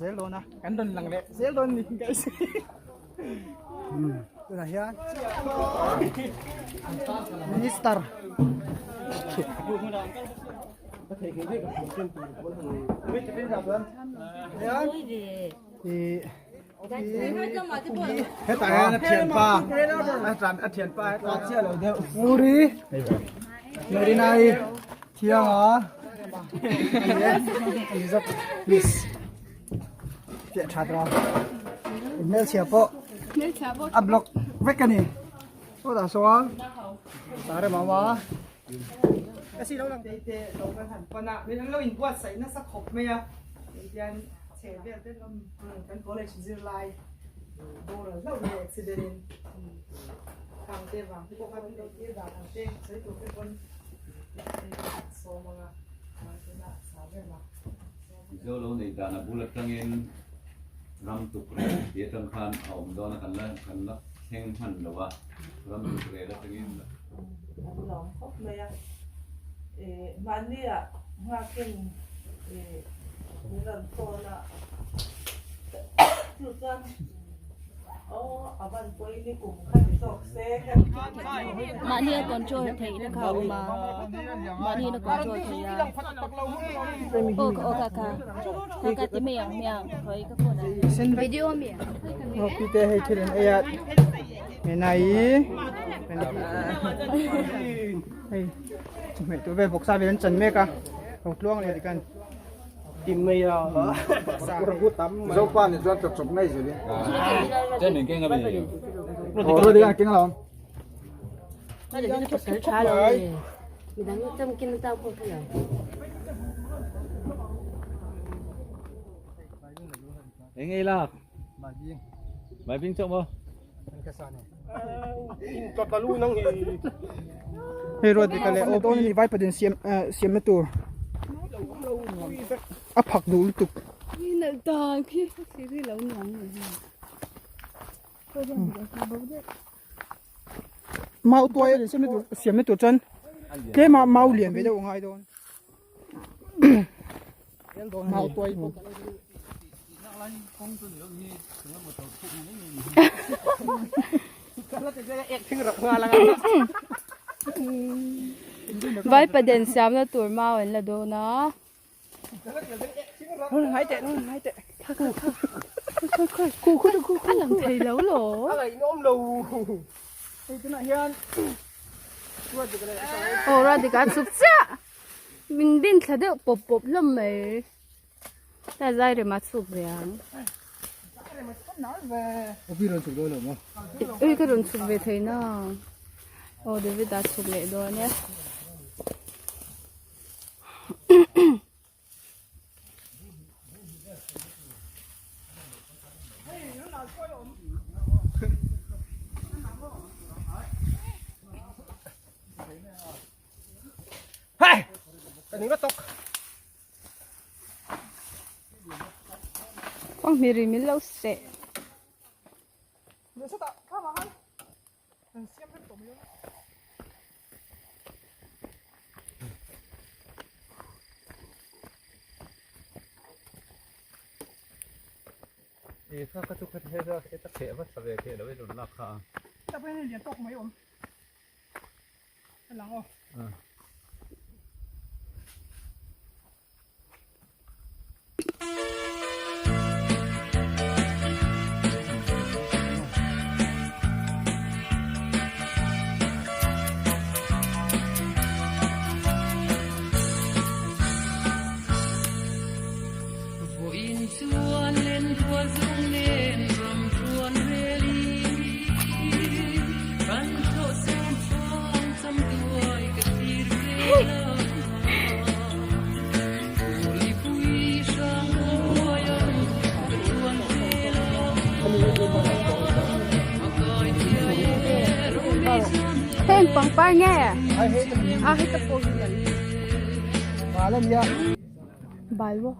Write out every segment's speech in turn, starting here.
zel dawn a kan rawn lang leh zel dawn a ni guys tunah hian minister hian ih hetah hian a thianpa a thianpa hetah chiah lo deuh Nguri Nguri nai thianga ani zawk please fiah tha tawh a hmelchhia pawh a block vek a ni sawtah sawn tah rem a awm a chhe vel te lam kan college zirlai boral hlauh mai accident in khang te vang te pawh khan an lo tir dan ang te sawi tur te pawn sawm anga tuna sa ber la. Mizo lo nei dan a bul atangin ram tuk rel tih atang khan a awm dawn a kan la kan la thleng hman lo a ram tuk rel atangin. An lawm khawp mai a, mahni ah nghakin min rawn phone a, chu chuan aw a van pawi ni kum kha ni zawk se. Mahni a control theih na kha a awm a, mahni in a control theih a, aw ka aw ka ka ka ka ti mai ang hmiang hawi ka phone ah. Video ami. Hopi te hei thil an ei a. Nai hei chawhmeh tur vel bawksa vel an chan mek a ho tluang leh tikhan tim mai a Zopa ni chuan chawp chawp ngei zel in. Chen min keng a mi. Aw ro ding a keng alawm. Midang cham kin tao pawh kha lo. Eng ei lak? Mai bing chauh maw? Hei ruat dik leh aw dawn a ni vai paden siam siam na tur a phak duh lutuk. Mau tuai siam na tur siam na tur chuan tlem a mau lian ve deuh a ngai dawn. Mau tuai bawk. Vai paden siamna tur mau an la dawn a. A lang thei lo lo. Aw Radhika chhuk chiah. Min din thla deuh pawp pawp hlawm mai. Ta zai rem a chhuk ve ang. Ui ka rawn chhuk ve thei na. Aw David a chhuk leh dawn e. Kawng hmir in min lo seh. Heng pangpar nge a heta pawh hi an Bal ania. Bal maw?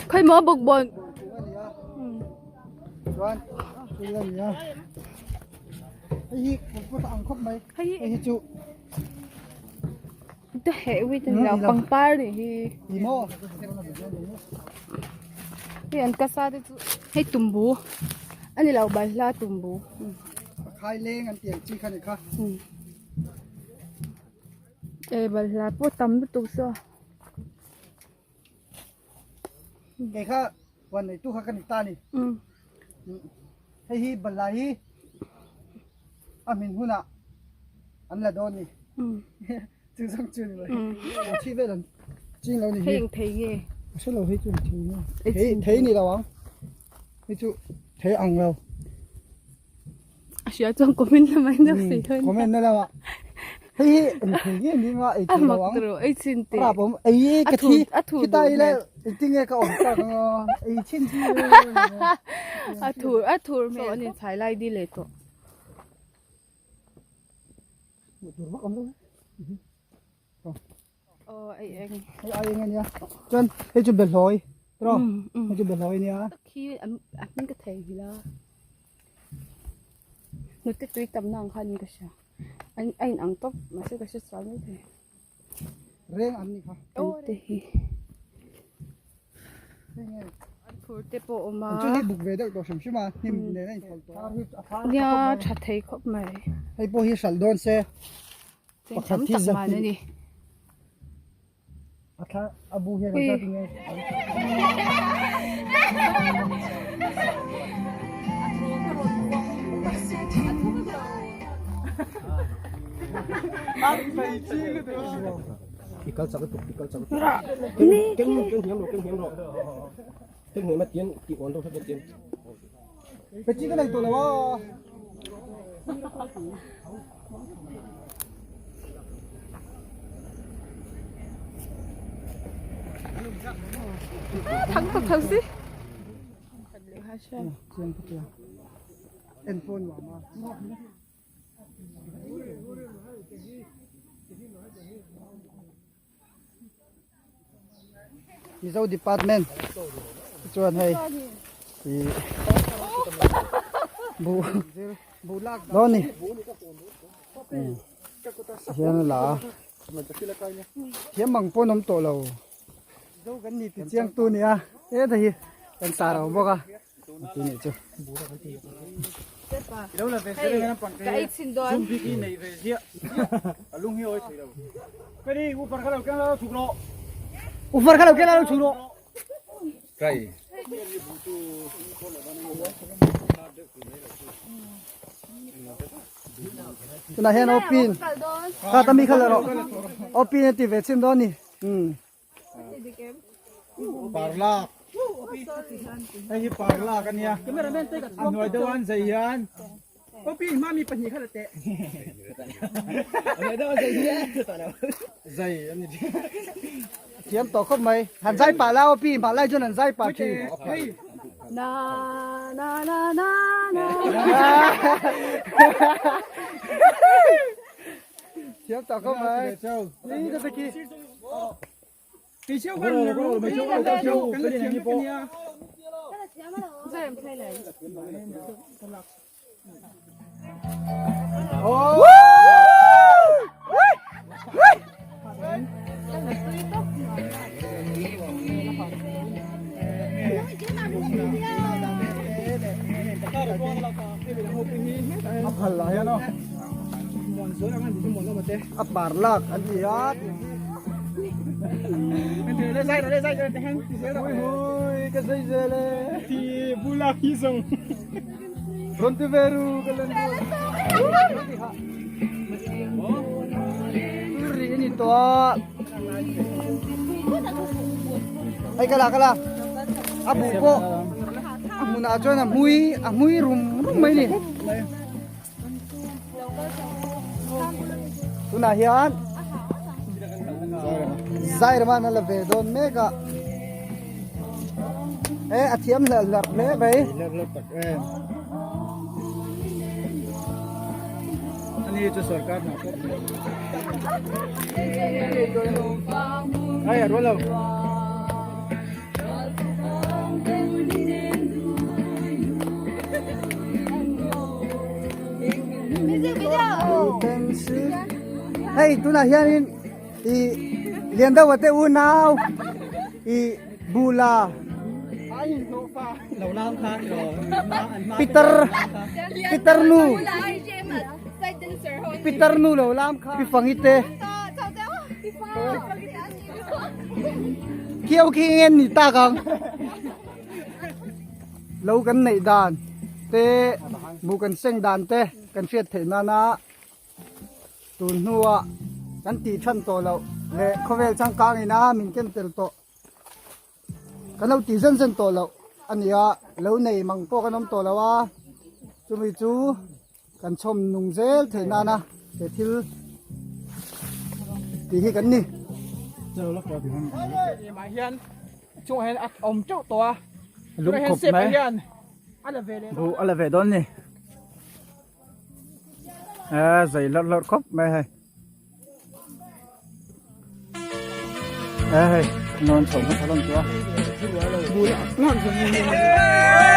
Khawi maw bawkbawn. Chuan thil ania. Hei hi pawt a ang khawp mai. Hei hi chu ta he wi ta ni pangpar ni hi. Ni maw? Hei an kasa te chu hei tumbu ani lo balhla tumbu. Khai leng an tih ang chi kha ni kha. E balhla pawh tam lutuk saw. Kei kha huan neitu kha ka ni ta ni. Hei hi balhla hi a hmin hunah an la dawn ni. Chu zawng chu ni mai. A thi vel an ching lo ni hi. Hei eng thei nge? A hre lo hei chu thei nge. Thei thei ni lo ang. Hei chu thei ang lo. A hria chuan comment na mai deuh si dawn. Comment na lamah. Hei hi eng thei nge ni nga ei thei lo ang. A mak tawh ei chin te. Rap awm ei ka thi. Khita ila engtin nge ka awm tak ang aw. Ei chin chi. A thur a thur hmel ani chhai lai di leh tawh. Hmuh tur vak awm lo. Aw ei eng. Hei ai eng ania. Chuan hei chu behlawi. Tro. Hei chu behlawi ania. Khi a hming ka thei hi la. Nute tui tam na ang khan in ka hria. A in ang tawp mahse ka hre sual mai thei. Reng an ni kha. Te hi. Thur te pawh awm a. Chu hi buk ve deuh tawh hrim hrim a hnim nen a inthawlh tawh. Nia tha thei khawp mai. Hei pawh hi hralh dawn se. Cheng tam tak man a ni. A thla a bu hian engzat nge. Ikal chak lutuk ikal chak lutuk keng keng hniam rawh keng hniam rawh keng hniam a tian tih awn deuh hlek a tian. Ka chi ka nei tawh lo a. Thang tak thang si. En phone nuam a. Mizo department chuan hei ih buh dawn ni hian a la a thiam ang pawn awm tawh lo Mizo kan ni ti chiang tu nia heta hi kan sar ang bawk a ti nih chu. Ufar kha lo keng la lo chhuk rawh. Tunah hian Opin kha ta mi kha la rawh. Opin a ti ve chhin dawn ni. Umm. Parlak hei hi parlak a nia a hnuai deuh an zai hian zai a ni Thiam tawh khawp mai han zai pah la aw pi hmah lai chuan han zai pah thin. Na na na na na. Thiam tawh khawp mai. Ni ta khi. A phal lah hian aw a par lak an ti a ka zai zel e rawn ti ve ru ka len tur rih a ni tawh a hei ka la ka la a buh pawh a hmunah chuan a hmui a hmui rum rum mai a ni. Tunah hian Zairman a la ve dawn mek a e a thiam hlarh hlarh hle mai ani chu sarkar hna pawh ai a rual lo. Hei tunah hianin i Liandawa te unau i Bula Peter Peter nu Peter nu lo lam kha Pi Fangi te Khiau khi ngen ni tak ang Lo kan neih dan te buh kan seng dan te kan hriat theih nana tun hnuah kan tih than tawh loh leh khawvel changkang ina min ken tel tawh kan lo tih zen zen tawh loh a ni a lo nei mang pawh kan awm tawh lo a chumi chu kan chhawm nung zel theih nana he thil tih hi kan ni. Lung khawp mai buh a la ve dawn ni a zai lawrh lawrh khawp mai hei a hei nawn chho hmasa hlawm chu a.